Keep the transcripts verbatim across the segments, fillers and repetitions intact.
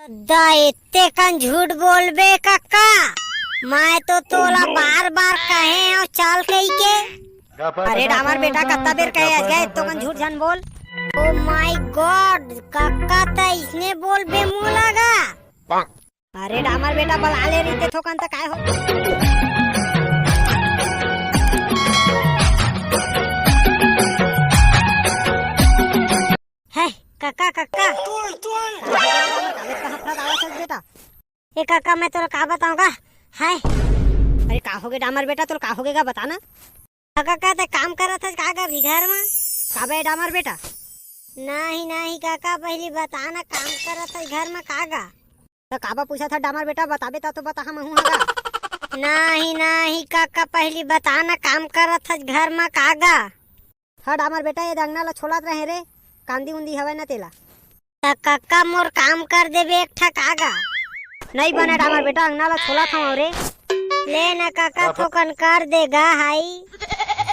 The एत्ते कन झूठ बोलबे कक्का, मैं तो तोला बार बार कहे हंव चल कहिके। अरे डामर बेटा, कत्ता बेर कहे आज गा, एत्तो कन झूठ झन बोल। Oh my God, कक्का त इसने बोलबे मोला गा। अरे डामर बेटा, बला ले रहिते थोकन त काय हो। है, कक्का, कक्का। कागज कहाँ फंस आवा सच बेटा? ए कक्का, मैं तोला का बताऊं गा? हाय। अरे का होगे डामर बेटा, तोला का होगे गा, बता ना। कक्का, ते काम करत हस का गा अभी घर मा? का बे डामर बेटा? नहीं, नहीं कक्का, पहली बता ना, काम करत हस घर मा का गा? त काबर पूछत हस डामर बेटा, बताबे त तो बताहूं महूं हा गा। नहीं, नहीं कक्का, पहली बता ना, काम करत हस घर मा का गा? हाँ डामर बेटा, ये अंगना ला छोलत रहे रे, कांदी उंदी हवय ना तेला। त कक्का मोर काम कर देबे एक ठा का गा? नहीं बने डामर बेटा, अंगना ला छोलत हवं रे। ले ना कक्का, थोकन कर दे गा हाई।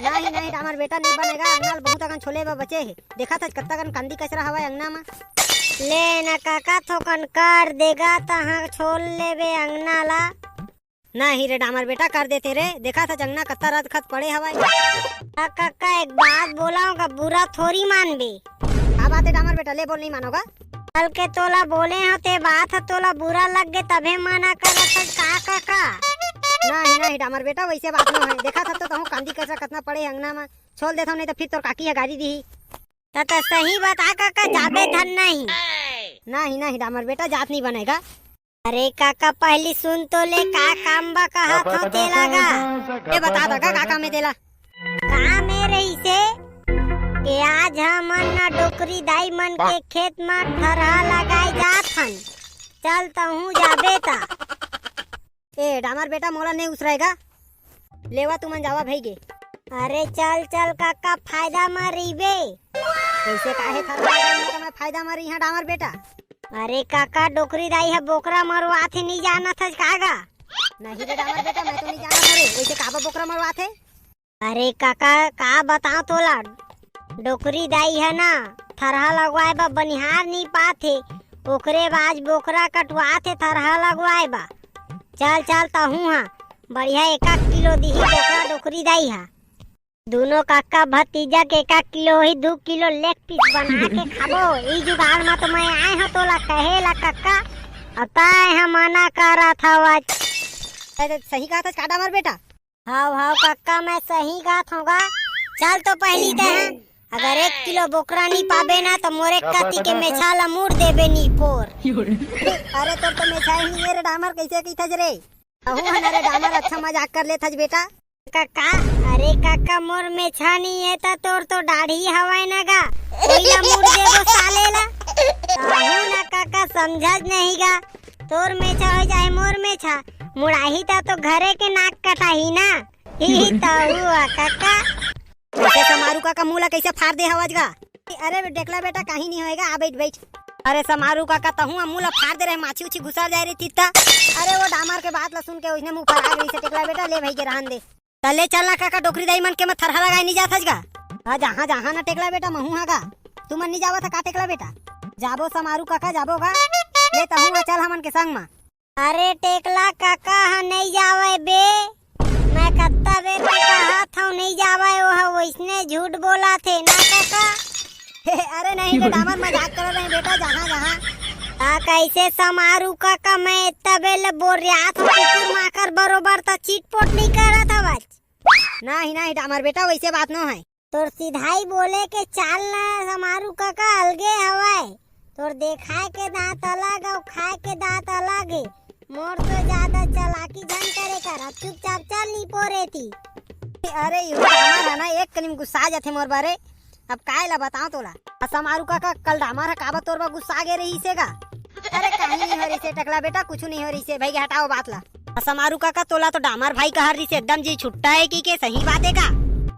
नहीं, नहीं डामर बेटा, नहीं बने गा, अंगना ला बहुत अकन छोले बर बचे हे। देखत हस कत्ता कन कांदी कचरा हवय अंगना मा। ले ना कक्का, थोकन कर दे गा, तहां छोल लेबे अंगना ला। नहीं रे डामर बेटा, कर देते रे, देखत हस अंगना कत्ता रदखत पड़े हवय। का कक्का, एक बात बोलंव गा, बुरा थोरी मानबे। का बात हे डामर बेटा, ले बोल, नहीं मानों गा। कल के तोला बोले हंव ते बात ह तोला बुरा लग गे तभे मना करत हस का कक्का? नहीं, नहीं डामर बेटा, वइसे बात नोहय। देखत हस तो तहूं कांदी कचरा कतना पड़े हे अंगना मा, छोल देथंव नहीं त फिर तोर काकी ह गारी दिही। त, त सही बता कक्का, जाबे धन नहीं? नहीं, नहीं डामर बेटा, जात नहीं बने गा। अरे कक्का, पहली सुन तो ले, का काम बा कहत हंव तेला गा। ए बता दा का, का काम हे तेला? काम ए रहिसे के आज हमन ना डोकरी दाई मन के खेत मा थरहा लगाए जात हन। चल तहूं जाबे ता। ए डामर बेटा, मोला नहीं उसराय गा। लेवा तुमन जावा भई गे। अरे चल चल कक्का, फायदा मा रहिबे। कइसे काहे थरहा लगाए में त मैं फायदा मा रहिहां डामर बेटा? अरे कक्का, डोकरी दाई ह बोकरा मरवाथे, नहीं जानत हस का गा? नहीं रे डामर बेटा, मैं तो नहीं जानत हंव रे, वइसे काबर बोकरा मरवाथे? अरे कक्का, का बतांव तोला, डोकरी दाई ह ना थरहा लगवाए बर बनिहार नहीं पाथे, ओकरे बाद बोकरा कटवाथे थरहा लगवाए बर। चल चल तहूं हा, बढ़िया एक एक किलो दिही बोकरा डोकरी दाई हा। दूनों कक्का भतीजा के एक एक किलो ही दू किलो लेग पीस बना के खाबो। ई जुगाड़ मा तो मैं आए हंव तोला कहे ला कक्का, अउ तैं ह मना करत हवस। अरे सही कहत हस का डामर बेटा? हाव हाव कक्का, मैं सही कहत हंव गा। चल तो पहली तैं ह, अगर एक किलो बोकरा नी पाबे ना तो मोरे कती के मेछा ला मुड़ देबे नी पोर। अरे तोर तो मेछा ही नहीं है रे डामर, कइसे कहिथस रे? अहू हन रे डामर, अच्छा मजाक कर लेथस बेटा। कक्का, अरे कक्का, मोर मेछा नहीं है त तोर तो दाढ़ी हवय ना गा, ओइला मुड़ देबो साले ला। अहू ना कक्का समझस नहीं गा, तोर मेछा हो जाए मोर मेछा, मुड़ाही त तो घरे के नाक कटाही ना। ही ही तहू आ कक्का। अरे समारू कका, मुंह ला कइसे फाड़ दे हवस गा? अरे टेकला बेटा, काहीं नहीं होएगा, आ बैठ बैठ। अरे समारू कका, तहूं मुंह ला फाड़ दे रहे, माछी उछी घुसर जाए रे तित्ता। अरे वो डामर के बात ला सुन के उसने मुंह फरा गई से टेकला बेटा, ले भई गे रहन दे। त ले चल ना कका, डोकरी दाई मन के म थरहा लगाए नहीं जात हस गा? हाँ, जहाँ जहाँ ना टेकला बेटा, महूं हा गा। तुमन नहीं जावत ह का टेकला बेटा? जाबो समारू कका, जाबो गा। ले तहूं आ चल हमन के संग मा। अरे टेकला कका ह नहीं जावय बे, मैं कत्ता बेर के कहत हंव नहीं जावय, ओह वइसने झूठ बोलथे ना कका। अरे नहीं रे डामर, मजाक करत रहे बेटा, जहाँ जहाँ। आ कइसे समारू कका, मैं एत्ता बेर ले बोरियात हंव कुकुर माकर बरोबर, त चिटपोट नहीं करत हवस। नहीं नहीं डामर बेटा, वइसे बात नोहय। तोर सिधाई बोले के चाल ना समारू कका अलगे हवय। तोर देखाए के दांत अलग अउ खाए के दांत अलग हे। मोर तो ज्यादा चालाकी झन करे कर, अब चुपचाप चल नी पोरे ती। अरे इहू डामर ह ना एक कनी म गुस्सा जाथे मोर बारे। अब काय ला बतांव तोला? आ समारू कका, कल डामर ह काबर तोर बर गुस्सा गे रहिसे गा? अरे काहीं नहीं हो रहिसे टकला बेटा, कुछु नहीं हो रहिसे, भई हटाओ बात ला। आ समारू कका, तोला तो डामर भाई कहत रहिसे, एकदम जी छुट्टा हे कहिके, सही बात हे का?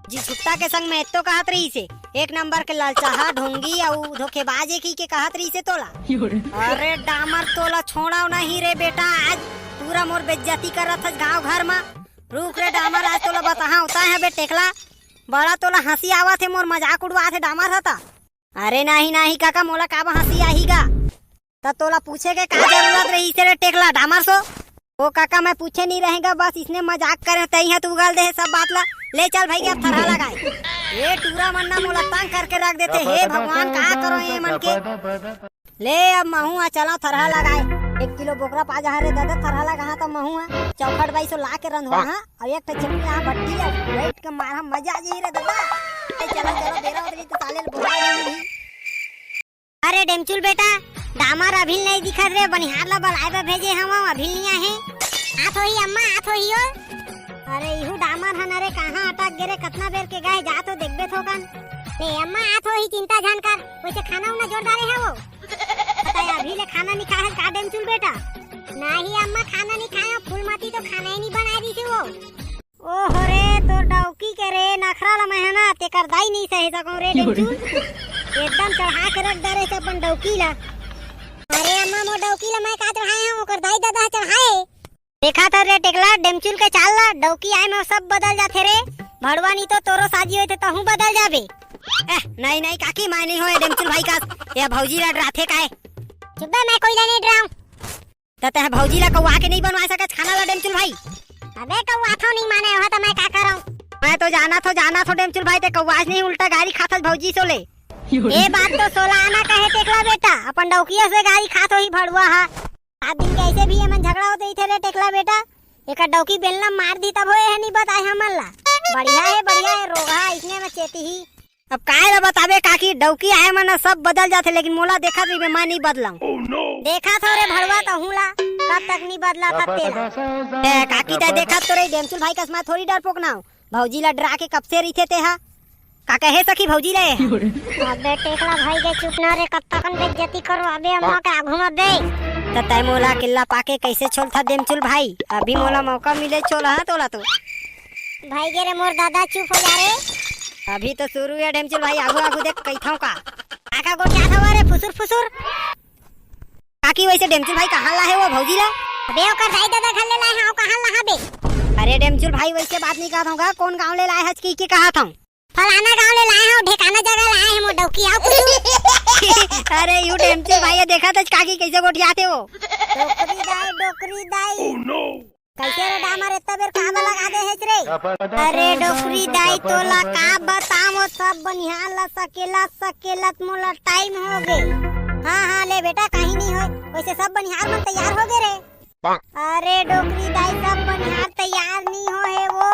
जी छुट्टा के संग में एत्तो कहत रहिसे, एक नंबर के ललचाहा, ढोंगी अउ धोखेबाज हे कहिके कहत रहिसे तोला। अरे डामर, तोला छोड़व नहीं रे बेटा, आज पूरा मोर बेइज्जती करत हस गांव घर मा। रुक रे डामर, आज तोला बताहा होता है बे टेकला, बड़ा तोला हंसी आवत हे, मोर मजाक उड़वात हे डामर ह त। अरे नहीं नहीं कका, मोला काबर हंसी आही गा? त तोला पूछे के का जरूरत रहिस रे टेकला डामर सो? ओ काका, मैं पूछे नहीं रहेंगा, बस इसने मजाक करे, तई ह तू उगल दे हे सब बात ला। ले चल भाई, अब थरहा लगाए। ए टूरा मन ना मोला तंग करके रख देथे, हे भगवान, का करो ये मन के। ले अब महू ह चला थरहा लगाए। एक किलो बोकरा पा जहा रे दादा, थरहा लगा त महू ह चौखट बाई सो ला के रंधवा हा, अउ एक ठे चटनी आ बट्टी आ, बैठ के मारा, मजा आ जाही रे दादा। ए चला चला, बेरा होत रही त साले ल बोला नहीं। अरे डेमचुल बेटा, डामर अभी नहीं दिखत रे, बनिहार ला बलाए बर भेजे हवं, अभी नहीं आहे। आत होही अम्मा, आत होही ओ। अरे इहू डामर हन रे, कहाँ अटक गे रे, कतना बेर के गए, जा तो देखबे थोकन। ले अम्मा, आत होही, चिंता झन कर, वैसे खाना उना जोर डारे है वो। पता है, अभी ले खाना नहीं खाए है का डेमचुल बेटा? नहीं अम्मा, खाना नहीं खाए, फूलमती तो खाना ही नहीं बनाए रही थी वो। ओहो रे, तोर डौकी के रे नखरा ला मैं ह ना, तेकर दाई नहीं सहे सकौं रे डेमचुल। एकदम चढ़ा के रख डरे से अपन डौकी ला। अरे अम्मा, मोर डौकी ला मैं का चढ़ाए हूँ, ओकर दाई ददा ह चढ़ाए। देखा था रे टेकला, डेमचुल के चाल ला, डौकी आए में सब बदल जाथे रे। भड़वा नहीं तो तोरो साजी होए थे, तहूँ बदल जाबे। ए, नहीं, नहीं काकी, मैं नहीं होए डेमचुल भाई का, ये भौजी ला डराथे काए। चुप बे, मैं कोई ला नहीं डराऊं। त तैं भौजी ला कौआ के नहीं बनवा सकत खाना ला डेमचुल भाई? अबे कौआ थो नहीं माने हो त मैं का करौं? मैं तो जाना थो, जाना थो डेमचुल भाई, ते कौआ नहीं, उल्टा गारी खाथस भौजी सो ले। ये बात तो सोला आना कहे टेकला बेटा, अपन डौकिया से गारी खात होही भड़ुआ हा। सात दिन के ऐसे भी ये मन झगड़ा होते ही थे रे टेकला बेटा, एकर डौकी बेलना मार दी तब होए है नहीं बताए हमन ला। बढ़िया है, बढ़िया है, रोगहा इसने में चेती ही। अब काय ला बताबे काकी, डौकी आए मन सब बदल जाथे, लेकिन मोला देखत रहिबे, मैं नहीं बदलंव। देखत हो रे भड़वा तहूँ ला, कब तक नहीं बदला था तेला। ए, काकी तैं देखत तो रही, डेमचुल भाई कस मैं थोड़ी डरपोक ना हूँ। भौजी ला डरा के कब से रहिथे तेहा? का कहे सखी भौजी ले? अबे टेकला भाई के चुप ना रे, कब तक बेइज्जती करो अबे अम्मा के आगू में बे। त तैं मोला अकेला पाके कैसे छोलथा डेमचुल भाई? अभी मोला मौका मिले छोला हाँ तोला तो। भाई गे रे मोर दादा, चुप हो जा रे। अभी तो शुरू है डेमचुल भाई, आगू आगू देख कहिथव का। काका गोठियात हवा रे फुसुर फुसुर। काकी वैसे डेमचुल भाई कहाँ ला है वो भौजी ला? अबे ओकर दाई ददा घर ले लाए हैं, कहाँ ला बे? अरे डेमचुल भाई वैसे बात नहीं कहत हूँ का, कौन गाँव ले लाए हच की के कहत हूँ? फलाना गाँव ले लाए हैं, ढेकाना जगह लाए हैं, मोर डौकी आओ कुछ। अरे यू डेमचुल भाई, ये देखा था काकी कैसे गोठियाते वो। डोकरी दाई, डोकरी दाई। कैसे रे डामर, इतना बेर काबर लगा दे हेच रे? अरे डोकरी दाई, तोला का बतावं, सब बनिहार ला सकेलत सकेलत मोला टाइम हो गे। हाँ हाँ, ले बेटा, कहीं नहीं होय, वैसे सब बनिहार मन तैयार हो गे रे। अरे डोकरी दाई, सब बनिहार तैयार नहीं हो हे वो।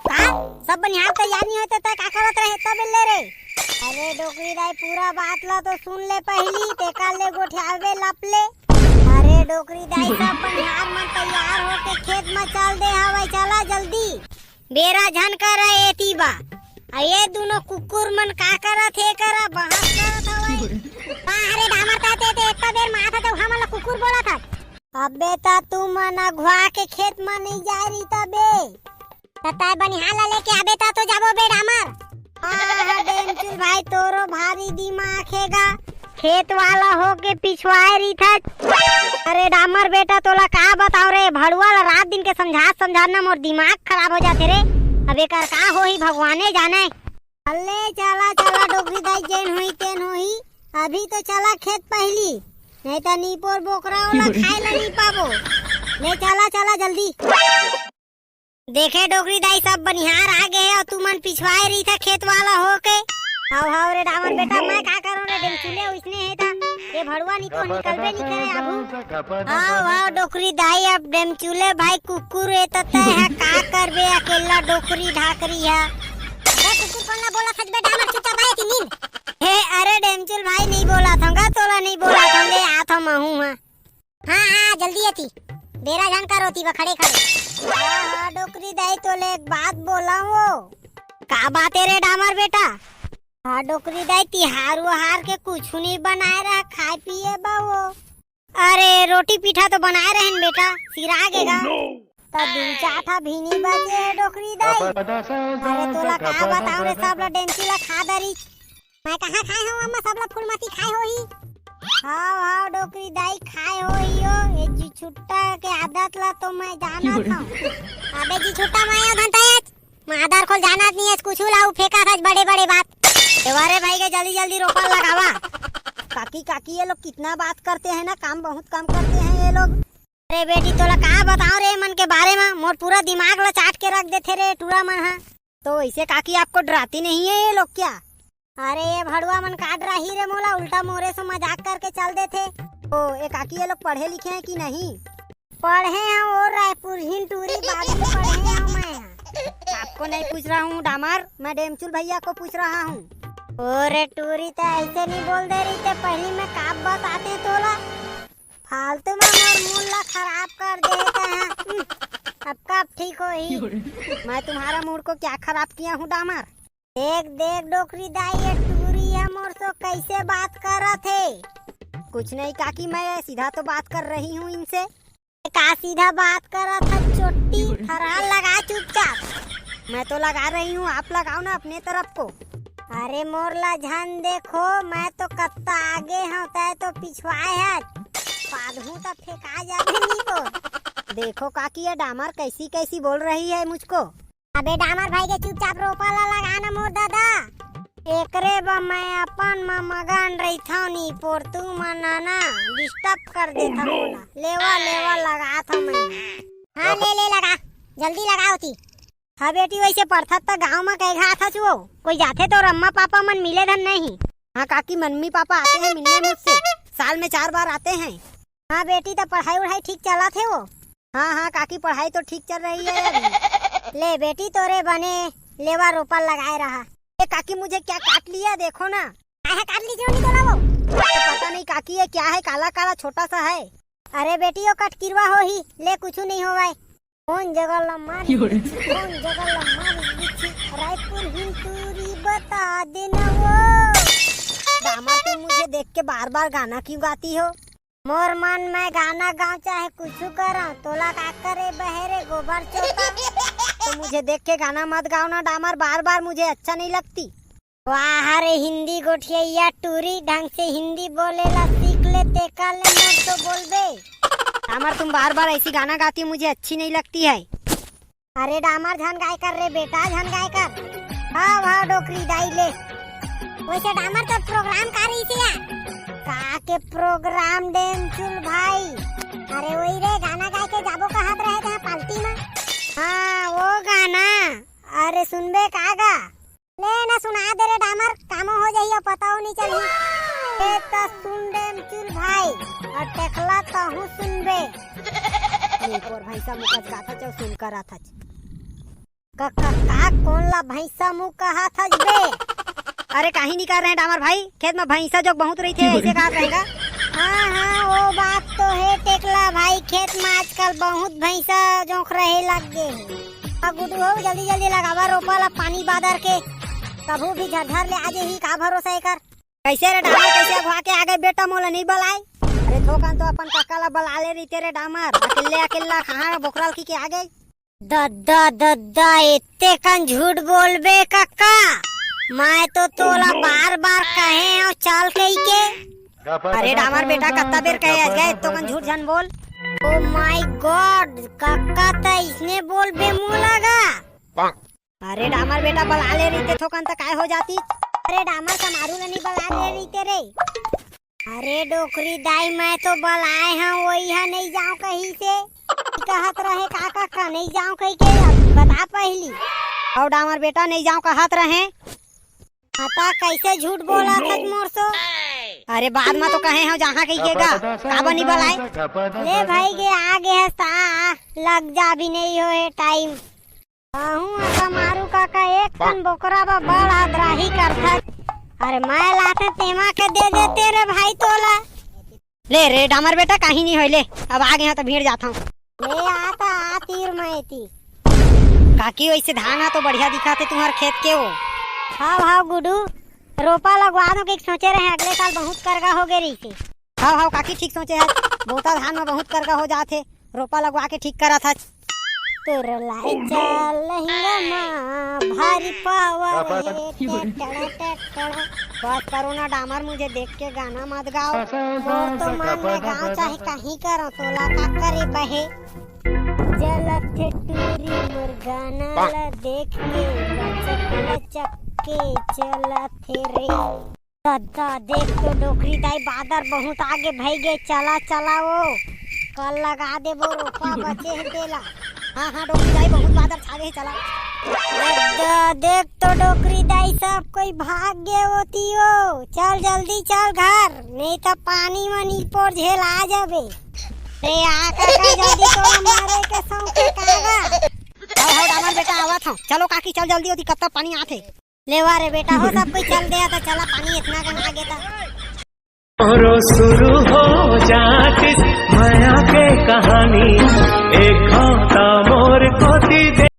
का? सब बनिहार तैयार नहीं होय त तैं का करत रहे तब ले रे? अरे डोकरी दाई, पूरा बात ला तो सुन ले पहली, तेकर ले गोठियावे लप ले। अरे डोकरी दाई, सब बनिहार मन तैयार होके खेत म चल दे हवय, चला जल्दी। बेरा झन कर एती बा। अ ये दुनो कुकुर मन का करत हे, करा बहस करत हवय। का रे डामर, ता ते, ते इतना बेर माथा ते हमन ला कुकुर बोलत हस। अबे ता तुमन अघुवा के खेत म नहीं जाय रही तबे। त तैं बनिहार ला लेके आबे त तो जाबो बे डामर। हाँ, हाँ, डेमचुल भाई, तोरो भारी दिमाग हे गा। खेत वाला होके पिछवाए रहिथस। अरे डामर बेटा, तोला का बतावं रे, भड़ुआ ला रात दिन के समझात समझात ना मोर दिमाग खराब हो जाथे रे। अब एकर का होही, भगवाने जाने। अल्ले चला, चला डोकरी दाई, जेन होही तेन होही। अभी तो चला खेत पहली, नहीं त निपोर बोकरा ओला खाए ला नहीं पाबो। ले चला, चला जल्दी। देखे डोकरी दाई, सब बनिहार आ गे हे अउ तुमन पिछवाए रहिथा खेत वाला होके। हव, हव रे डामर बेटा, मैं का करों रे, डेमचुले उसने हे ता। ये भड़ुआ नहीं तो निकलबे नहीं करे आबू। हव, हव डोकरी दाई, अब डेमचुले भाई कुकुर हे त तैं ह का करबे अकेला डोकरी ढाकरी ह। बे कुकुर कोन ला बोलत हस बे डामर, चुपचाप आए ती नींद। हे अरे डेमचुल भाई, नहीं बोलत हंव गा, तोला नहीं बोलत हंव, ले आत हंव महू ह। हाँ, हाँ, जल्दी एती। बेरा झन कर ओती बा खड़े खड़े। हाँ, हाँ, डोकरी दाई, तोले एक बात बोलंव वो। का बात हे रे डामर बेटा? हाँ, डोकरी दाई, तिहार उहार के कुछु नहीं बनाए रहा, खाए पिए बा वो। अरे, रोटी पीठा तो बनाए रहेन बेटा, सिरा गे गा। त दू चार ठा भी नहीं बचे हे डोकरी दाई। अरे, तोला का बतावं रे, सब ला डेमची ला खा डरिस। मैं कहाँ खाए हंव अम्मा, सब ला फूलमती खाए होही। हव, हव, डोकरी दाई खाए होही ओ। ये जी छुट्टा के आदत ला तो मैं जानत हंव। अबे जी छुट्टा, मैं आयो धन तैं आज। मादर खोल जानत नहीं है, कुछ लाऊ फेंका था बड़े बड़े बात। देवारे भाई के जल्दी जल्दी रोपा लगावा। काकी, काकी, ये लोग कितना बात करते हैं ना, काम बहुत कम करते हैं ये लोग। अरे बेटी, तोला का बताओ रे, मन के बारे में मोर पूरा दिमाग ला चाट के रख देथे रे टूरा मन हा। तो वैसे काकी, आपको डराती नहीं है ये लोग क्या? अरे ये भड़ुआ मन का डराही रे मोला, उल्टा मोरे से मजाक करके चल देथे। ओ ए काकी, ये लोग पढ़े लिखे हैं कि नहीं? पढ़े हैं वो रायपुर हिन टूरी, बाबू पढ़े हैं मैं। आपको नहीं पूछ रहा हूँ डामर, मैं डेमचुल भैया को पूछ रहा हूँ। ओ रे टूरी, ते ऐसे नहीं बोल दे रही, ते पहली मैं का बताते तोला। फालतू में मोर मूड ला खराब कर दे हे तैं हा। अब कब ठीक होही? मैं तुम्हारा मूड को क्या खराब किया हूँ डामर? देख, देख डोकरी दाई, ये टूरी हा मोर से कैसे बात करत हे। कुछ नहीं काकी, मैं सीधा तो बात कर रही हूँ इनसे। का सीधा बात करत हा चोट्टी? फरहान लगा चुपचाप। मैं तो लगा रही हूँ, आप लगाओ ना अपने तरफ को। अरे मोर ला झन देखो, मैं तो कत्ता आगे हूँ, तैं तो पिछवाए हस। पादहूँ त फेंका जाबे नी तो। देखो काकी, ये डामर कैसी कैसी बोल रही है मुझको। अबे डामर भाई के चुपचाप रोपा ला लगा ना मोर दादा। एकरे बर मैं अपन म मगन रहिथव नी पोर, तुमन ना disturb कर देथव मोला। लेवा लेवा लगाथव मैं। हाँ ले ले लगा, जल्दी लगा होती। हाँ बेटी, वैसे पढ़थस त गाँव म कई घात हस वो, कोई जाथे तोर अम्मा पापा मन मिले धन नहीं? हाँ काकी, मम्मी पापा आते हैं मिलने मुझसे, साल में चार बार आते हैं। हाँ बेटी, त पढ़ाई उढ़ाई ठीक चलत हे वो? हाँ हाँ काकी, पढ़ाई तो ठीक चल रही है अभी। ले बेटी, तोरे बने लेवा रोपा लगाए रहा। ए काकी, मुझे क्या काट लिया, देखो ना। काहे काट ली क्यों नहीं तोला वो? तो पता नहीं काकी, ये क्या है, काला काला छोटा सा है। अरे बेटी, वो कटकिरवा होही, ले कुछ नहीं होवाय। कौन जगह ला मार, कौन जगह ला मार बिच्छी, रायपुर हिन टूरी बता देना वो। डामर, तुम मुझे देख के बार बार गाना क्यों गाती हो? मोर मन मैं गाना गाऊं चाहे कुछ करूं, तोला का करे बहेरे गोबर चोता। तो मुझे देख के गाना मत गाओ ना डामर, बार बार मुझे अच्छा नहीं लगती। वाह रे हिंदी गोठिया टूरी, ढंग से हिंदी बोले ला सीख ले, तेका ले मत तो बोलबे। डामर, तुम बार बार ऐसी गाना गाती हो, मुझे अच्छी नहीं लगती है। अरे डामर, झन गाय कर रे बेटा, झन गाय कर। हाँ वाह डोकरी दाई ले। वैसे डामर, तोर program का रहिसे यार? का के program डेमचुल भाई? अरे वही रे, गाना गाय के जाबो कहत रहे थे party में। हाँ वो गाना। अरे सुनबे का गा? ले ना सुना दे रे डामर, कामो हो जाही अउ पताओ नहीं चलही। ए त सुन डेमचुल भाई, अउ टेकला तहूँ सुनबे। नहीं, तोर भैंसा मुँह कस गाथच अउ सुन करत हच। का, का, का, कौन ला भैंसा मुँह कहत हच बे? अरे काहीं नहीं कर रहे डामर भाई, खेत में भैंसा जोक बहुत रहिथे, ऐसे कहत रहेगा। हाँ, हाँ, वो बात तो है टेकला भाई, खेत में आजकल बहुत भैंसा जोक रहे लग गे हे। हाँ गुड्डू हो, जल्दी जल्दी लगावा रोपा ला पानी बादर के, कभू भी झरझर ले आ जाही, का भरोसा एकर। कैसे रे डामर, कैसे अगवा के आ गे बेटा, मोला नहीं बलाए? अरे थोकन तो अपन काका ला बला ले रहिते रे डामर, अकेल्ले अकेल्ला कहाँ बोकरा ल कहिके आ गे? दद्दा दद्दा, एते कन झूठ बोलबे कक्का, मैं तो तोला बार बार कहे हूँ चल कहिके। अरे डामर बेटा, कत्ता बेर कहे हस गा, एतो कन झूठ झन बोल। Oh my God, कक्का त इसने बोलबे मोला गा। अरे डामर बेटा, बला ले रहिते थोकन त काय हो जातिस? अरे डामर, समारू ल नहीं बला ले रहिते रे। अरे डोकरी दाई, मैं तो बलाए हूँ, वही हा नहीं जाऊँ कहिसे। कहत रहे का कक्का नहीं जाऊँ कहिके, अब बता पहली। अउ डामर बेटा, नहीं जाऊँ कहत रहे। हाँ त कैसे झूठ बोलत हच मोर सो? अरे बाद में तो कहे हूँ जहाँ कहिके गा, काबर नहीं बलाए? ले भाई गे, आ गे हस त आ, लग जा, अभी नहीं होहे time। कहूँ समारू काका, एक कन बोकरा बा बड़ आदराही करथस। अरे मैं लाथे तेमा के दे देते रे भाई तोला। ले रे डामर बेटा, काहीं नहीं होय, ले अब आ गे हँव त भीड़ जात हँव। ले आ त आ तीर मैं एती। काकी, वैसे धान हा तो बढ़िया दिखत हे तुम्हर खेत के वो। हव हव गुडू, रोपा लगवा दो के सोचे रहे, अगले साल बहुत करगा हो गे रहिसे। हव हव काकी, ठीक सोचे हस, बहुता धान में बहुत करगा हो जात हे, रोपा लगवा के ठीक करत हस। तोर लाई चाल लहिंगा मा भारी पावर हे, टेटड़ा टेटड़ा। बस करो ना डामर, मुझे देख के गाना मत गाओ। मोर तो मन में गाँव चाहे कहीं करो, तोला का करे बहे। जलत हे टूरी मोर गाना ला देख के, लचक लचक के चलत हे रे। ददा, देख तो डोकरी दाई, बादर बहुत आगे भई गे, चला चला वो, कल लगा देबो रोपा बचे हे तेला। हाँ हाँ डोकरी दाई, बहुत बादर छा गे हे, चला। ददा, देख तो डोकरी दाई, सब कोई भाग गे होती हो, चल जल्दी चल घर, नहीं तो पानी म निपोर झेला जाबे। रे आ काका, जल्दी तोला मारे के सौंसे कागा। हव हव डामर बेटा, आवत हव। चलो काकी, चल जल्दी होती, कतका पानी आथे। लेवा रे बेटा हो, सब कोई चल दे, त चला, पानी इतना कन आ गे त। मोरो शुरू हो जातिस मया के कहानी, एक घंटा